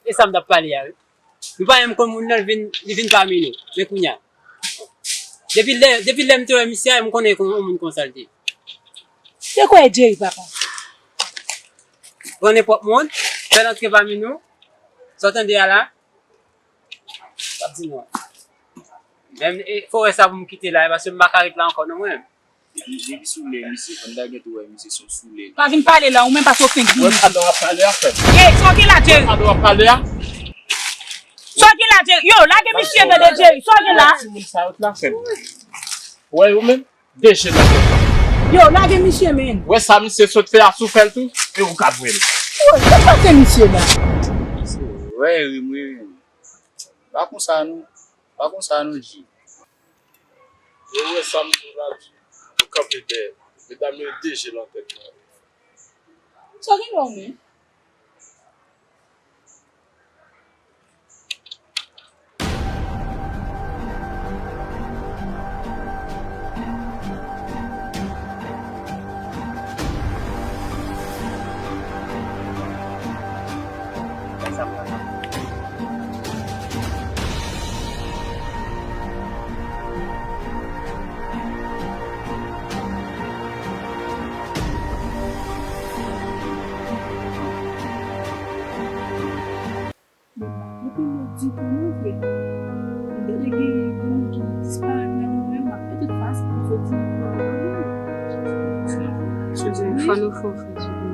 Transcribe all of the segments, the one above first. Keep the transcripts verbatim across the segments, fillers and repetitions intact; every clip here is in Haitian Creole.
E sa m t ap pale a, wi. Nou pa menm konn moun nan, li vin, li vin pami nou. Men kounye a. Depi lè, depi lè m te wè misye a, m konnen yon moun konsa l te ye. Se kwa e Jerry, papa? Pran nenpòt moun, fè l antre pami nou. Sa w tande a la? M ap di nou. Menm, e, fò wè sa pou m kite la, paske m pa ka ret la ankò non mwen. Depi sou lè misye, Fanda gen tou wè misye se yon soulè. Pa vin pale la, ou menm pase w fenk vini. Wè padan w ap pale a, frè m. Ey, sa w gen la, Jerry? Wè padan w ap pale a? Sa w gen la, Jerry? Yo, lage misye, tande, Jerry. Sa w gen la? Wè timoun sa yo t la, frè m. Wè yo menm, de je nan tèt la. Yo, lage misye, men. Wè sa misye sot fè a, si w fè l tou, e ou k ap wè l. Woy, sa k pase misye la? Wè, ri m, ri m. Pa konsa non. Pa konsa non, Ji. Yo wè sa m di w la, Ji. Yo kanpe dèyè. Medam yo de je nan tèt mwen. Sa gen lè w menm? Yo pa gen pwoblèm ditou non, frè. Yo te gen, gen moun ki disparèt la, nou menm, m ap mete fas pou soti nan pwoblèm nan. Fò nou fè yon fas pou nou.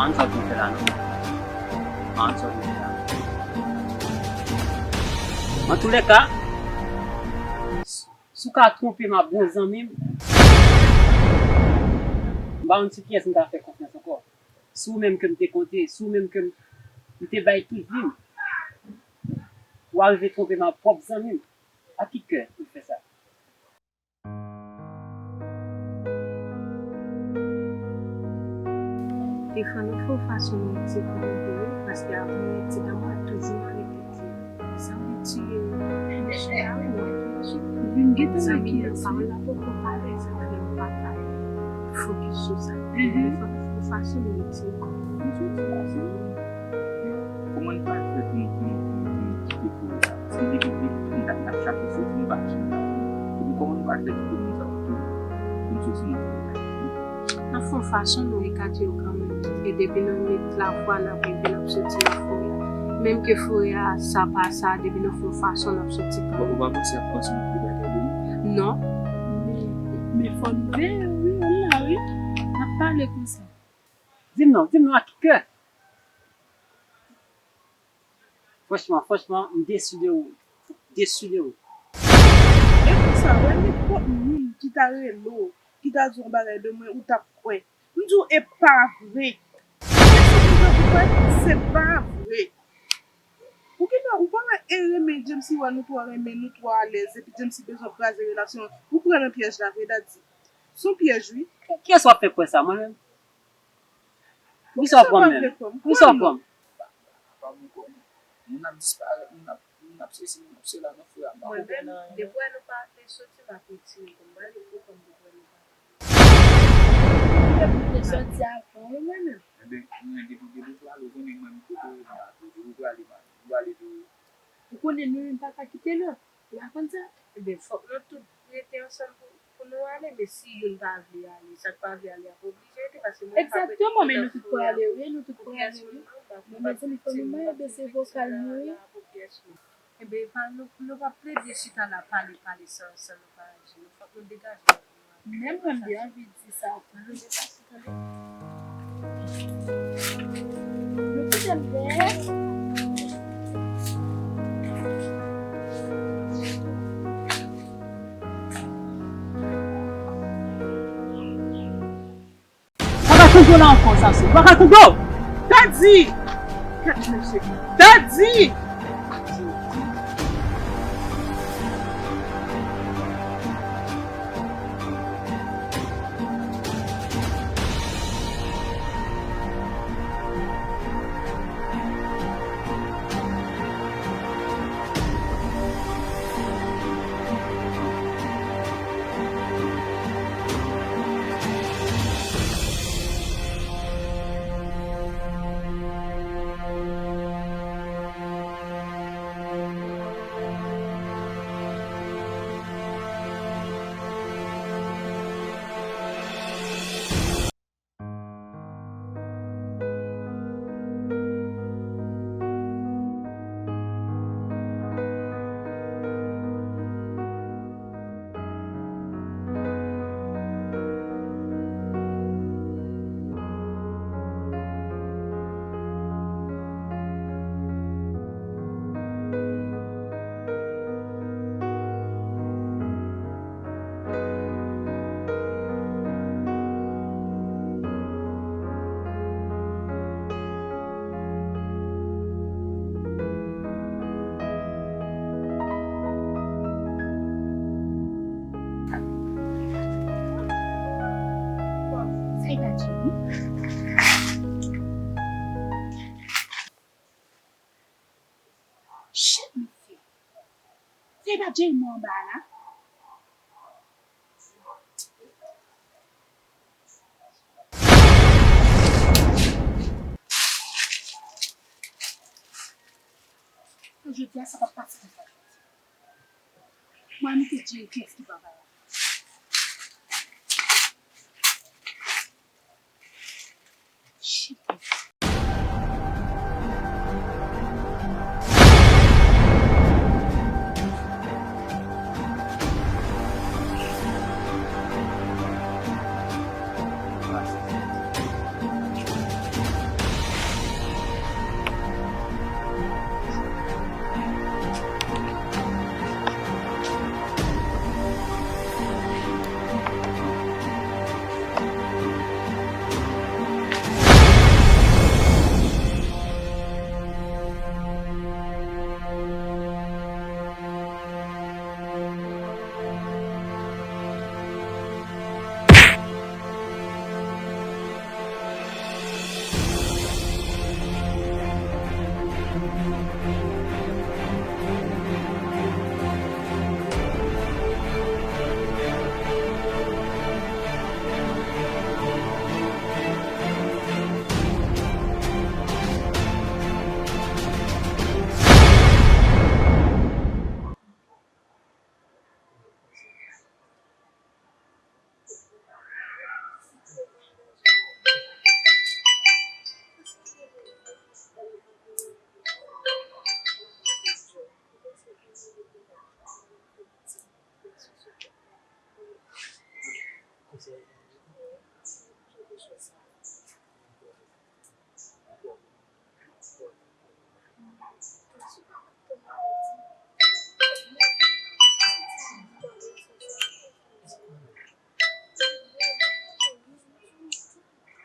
Ann sòti fè la non. Ann sòti fè la. Antoulèka, si w ka twonpe m ak bon zanmi m, m pa konn si kiyès m ka fè konfyans ankò. Si w menm ke m te konte, si w menm ke m, m te bay tout vi m, w arive twonpe m ak pwòp zanmi m. Ak ki kè ou fè sa? Stefano fè yon fason nou di pou nou vini, paske avan nou di nan mwen toujou repete. Sa vle di, chè a, ou wè ki mache. Vin gentan wè kiyès li. Pawòl la poko pale, sa fè m pa ka fokis sou sa. Mhm. Fò, fò fason nou di. Kòman n pral fè pou nou, pou nou, pou nou, pou nou kite koze sa? Paske depi, depi tout dat n ap chache soti, nou pa janm ka fini. Epi kòman nou pral fè kite moun sa yo tou pou n soti nan koze sa? N ap fè yon fason, non, e ka di yo kanmenm. E depi nou met lafwa n ap rive, n ap soti nan forè a. Menm ke forè a, sa pa sa, depi nou fè yon fason, n ap soti kanmenm. Ou pa panse y ap panse yon gwo bagay de nou? Non. Men, men fò n veye, wi, ou la, wi. N ap pale konsa. Di m non, di m non ak ki kè? Franchman, franchman, m desi de ou. Desi de ou. E konsa, wè nenpòt moun ki ta rele w, ki ta di w yon bagay de mwen, ou t ap kwè. M di w, e pa vre. Ou kwè, se pa vre. Ou gentan, ou pa wè e renmen James, li wè nou twò renmen, nou twò alèz, epi James bezwen kraze relasyon an. Ou pran nan pyèj la vre, Daddy. Se yon pyèj, wi. Kiyès w ap fè kwè sa, mwen menm? Poukisa w pran m menm? Poukisa w pran m? Pa bon kòm moun ap disparèt, moun ap, moun M ap sesi, m ap sela, non, frè, m pa konprann anyen, non. Depi nou pa te soti, m ap retire kò m. M prale pran kò m depi nou pa. Te soti avan wi, mwen menm. Enben, mwen, depi, depi w prale, ou konnen mwen, m kote w ye, m pa tou, depi w prale, m prale tou. Ou konnen nou menm pa ka kite lòt. Ou pa konn sa? Enben, fòk nou tout rete ansanm pou, pou nou ale, men si youn pa vle ale, sa k pa vle ale ap oblije rete, paske mwen pa prete. Egzakteman, men nou tout prale, wi, nou tout prale, wi. Men mezanmi, fanmi mwen, bese vokal nou, wi. Enben, pa nou, nou p ap plede chita la, pale, pale, san, san nou pa aji. Nou fòk nou degaje nou. Menm mwen, m te anvi di sa tou. Nou kite m dèyè. Pa ka kongo la ankò, Sassou. Pa ka kongo! Tadi! Kèt mesye. Tadi! Sa e pa Jenny? Shit, mesye. Sa e pa Jenny mwen anba a la? Jodi a, sa p ap pase konsa. Mwen, mete Jerry, kiyès ki pa pale? Shit.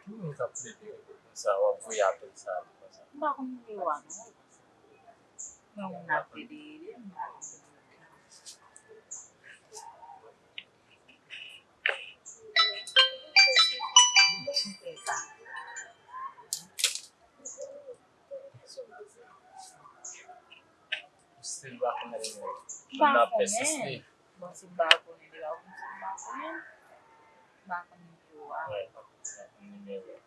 Ki moun k ap plede rele konsa, w ap voye apèl sa a konsa? M pa konn nimewo a non. Mwen moun ap plede rele m. Si l pa konnen nimewo a, m pa konnen. Bon, si m pa konnen, li pa pou m di m pa konnen. M pa konn nimewo a. Wi, m pa konn nimewo a.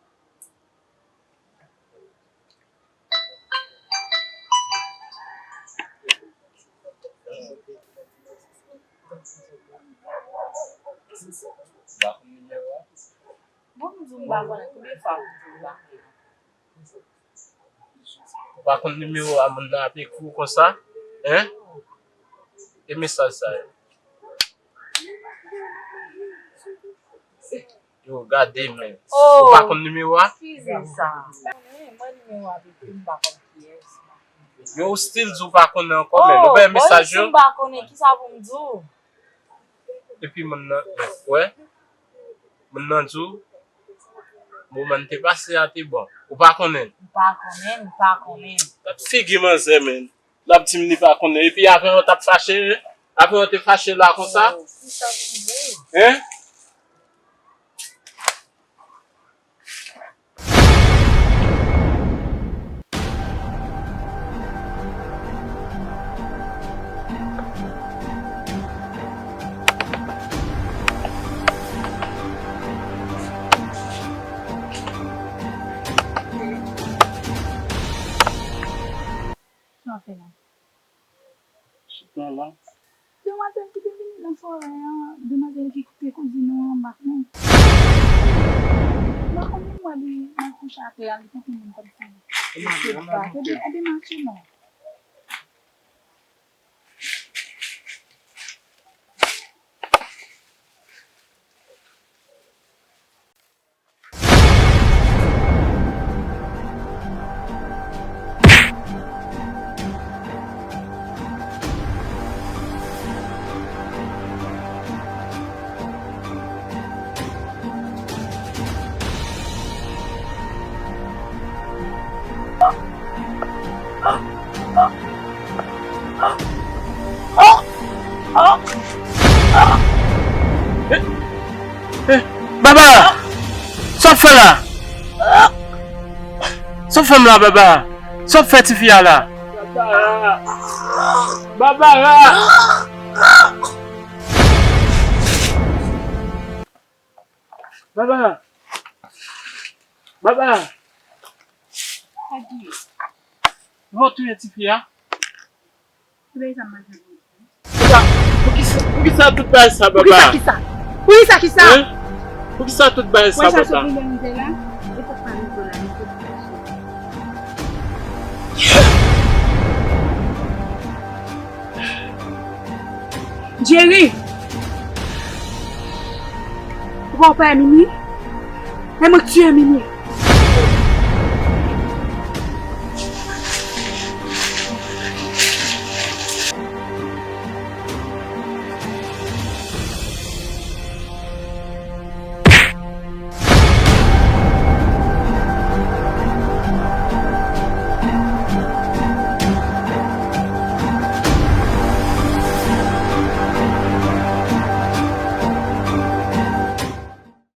Bon, m di w m pa konnen, konbyen fwa pou m di w m pa konnen? Ou pa konn nimewo a, moun nan ap ekri w konsa? Hein? E mesaj sa yo? Yo, gade, men. Ou pa konn nimewo a? Ki zen sa? Mwen nimewo a, epi m pa konn kiyès. Yo, ou still di w pa konnen ankò, men. Ou pa wè mesaj yo? Si m pa konnen, kisa pou m di w? Epi moun nan, wè? Moun nan di w, moman n te pase a te bon. Ou pa konnen? M pa konnen, m pa konnen. Gad figi manzè, men. L ap di m li pa konnen. Epi avè w t ap fache, avè w te fache la konsa? Oh, kisa pou m di? Hein? Sa w fè la? Chita la. Demwazèl ki te vini nan forè an, demwazèl ki koupe kouzin nou an, m pa konnen. M pa konnen, m wè li nan kouch atè a, li konn moun kòmsi. Li se bat. Ebyen, ebyen, mache non. Eh, eh, Barbara! Sa w ap fè la? Sa w ap fè m la, Barbara? Sa w ap fè tifi a la? Barbara! Barbara! Barbara! Barbara! Sa k gen? Ou touye tifi a? Ki bagay sa m pa janm konprann. Poukisa, poukisa, poukisa tout bagay sa, Barbara? Poukisa kisa? Poukisa kisa? Hein? Poukisa tout bagay sa, Barbara? Wè sa soti nan mizè la? E fòk pa rive la, li soti nan mizè. Jerry! Ou pa wè Mimi? E mwen k tiye Mimi.